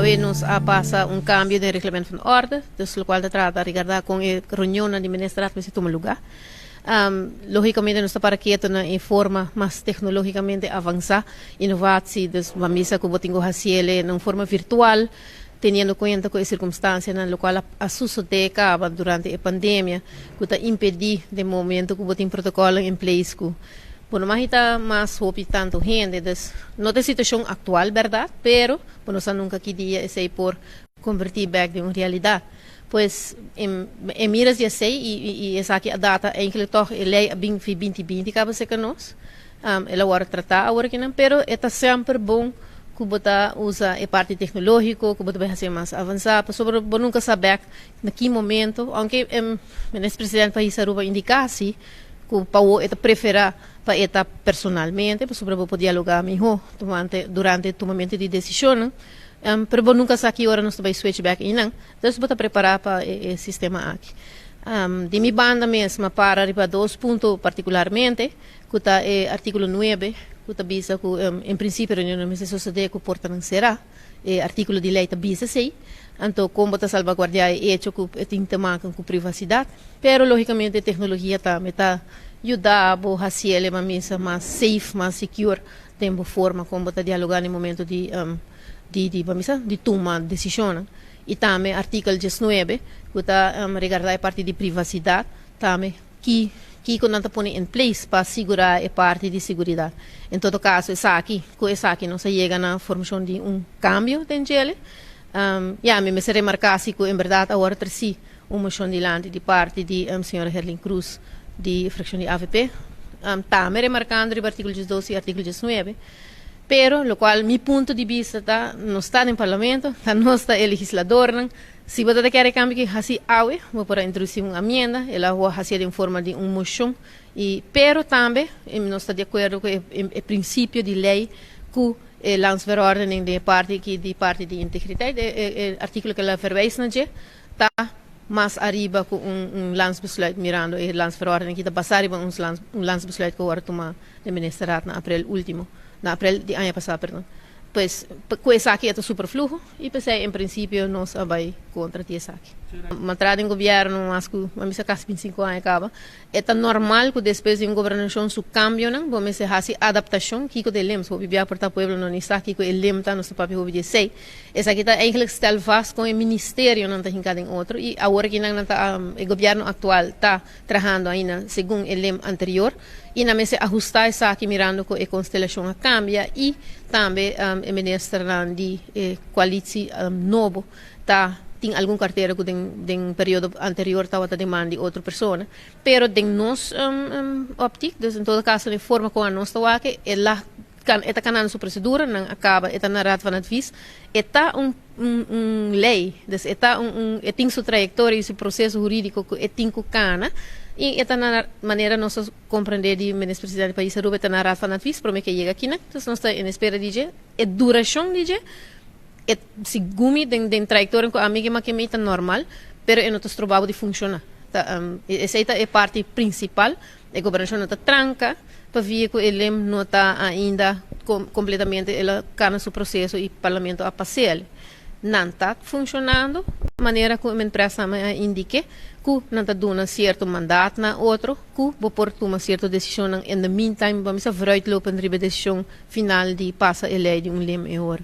Awe nos a pasa un cambio den reglamento van orde, dus locual ta trata regarda con e reunionnan di ministerraad mester tuma lugar. Logicamente nos ta para keto na e forma mas tecnologicamente avansa, innovatie, dus bo a misa cu bo tin cu haciele na un forma virtual, teniendo cuenta cu e circumstancianan locual a sucede caba durante e pandemia cu ta impedi den momento cu bo tin protocolnan in place cu bo no mag ta mas hopi tanto hende. Dus no ta e situacion actual berdad, pero bo no sa nunca ki dia esey por converti bek den un realidad. Pues en miras di esey y esaki a data eigenlijk toch e ley a bin fi 2020 caba cerca nos. El a worde trata awor akinan, pero e ta semper bon cu bo ta usa e parti tecnologico, cu bo ta bay haci mas avansa, pasobra bo nunca sa bek na ki momento, aunke Minister President Pais Aruba indica si cu pa awo e ta prefera pa e ta personalmente, pasobra bo por dialoga miho durante tumamento di decisionnan, pero bo nunca sa ki ora nos ta bay switch bek einan, dus bo ta prepara pa e sistema aki. Di mi banda mes, mi a para riba dos punto particularmente, ku ta e artíkulo 9, ku ta bisa ku en prinsipio reunionnan mester sosodé ku portanan será. E artíkulo di lei ta bisa esei. Anto kon bo ta salbaguardiá e echo ku e tin te maken ku privasidat? Pero lógikamente teknologia tambe ta yuda bo hasi e lema misa mas safe, mas secure den bo forma kon bo ta dialogá na e momento di di di bo misa di tuma desishonnan. I tambe artíkel 19 ku ta regardá e parti di privasidat tambe. Ki kiko nan ta pone in place pa sigurá e parti di siguridat? En todo kaso esaki, ku esaki nos a yega na formashon di un kambio den djele. Ya, mi mester remarká si ku en bèrdat awor ta trasí un moshon dilanti di parti di señora Herlin Cruz di frakshon di avp. Tambe remarkando riba artíkulo 12 i artíkulo 19. Pero lokual mi punto di bista ta, nos ta den parlamento, ta nos ta e legisladornan. Si bo ta ta kere kambio ki hasi awe, bo por a introdusi un amienda, el a hasié den forma di un moshon, i pero tambe nos ta di akuerdo ku e prinsipio di lei ku e landsverordening den e parti aki di parti di integriteit, e artíkulo ku el a verwijs na dje, ta mas ariba ku un landsbesluit mirando e landsverordening ki ta basá riba un landsbesluit ku a wòrdu tumá den ministerraad na aprel último, na aprel di aña pasá, perdon. Pues, ku esaki e ta superfluho i p'esei en prinsipio nos a bai kontra di esaki. M'a traha den gobièrnu mas ku, m'a bisa kasi 25 aña kaba. E ta normal ku despues di un gobernashon su kambionan bo mester hasi adaptashon kiko ta e lem. Hopi bia por ta pueblo no ni sa kiko e lem ta, nos ta papia hopi di esei. Esaki ta eigenlijk stel vast kon e ministerionan ta hinka den otro i awor aki nan ta e gobièrnu aktual ta trahando ainda segun e lem anterior i nan mester ahustá esaki mirando ku e konstelashon a kambia i tambe e ministernan di e koalitsie nobo ta tin algun kartera ku den den periodo anterior tabata den man di otro persona. Pero den nos optik, dus en todo kaso den forma kon anos ta wak e la e ta kanando su prosedura, nan a kaba e ta na Raad van Advies, e ta un un lei, dus e ta un un e tin su trayektoria i su proseso hurídiko ku e tin ku kana i e ta na manera nos a komprendé di Minister Presidente di Pais Aruba e ta na Raad van Advies promé ke e yega akinan, dus nos ta en espera di dje, e durashon di dje e segun mi den den trayektoria ku ami ke make mi ta normal pero e no ta stroba bo di funshoná ta esei ta e parti prinsipal. E gobernashon no ta tranka pavia ku e lem no ta ainda kompletamente el a kana su proseso i parlamento a pas'el. Nan ta funshonando manera ku men préstamo a indik'é ku nan ta duna sierto mandat na otro ku bo por tuma sierto desishonnan in the meantime bo a mester vooruitlopen riba e desishon final di pasa e lei di un lem e ora.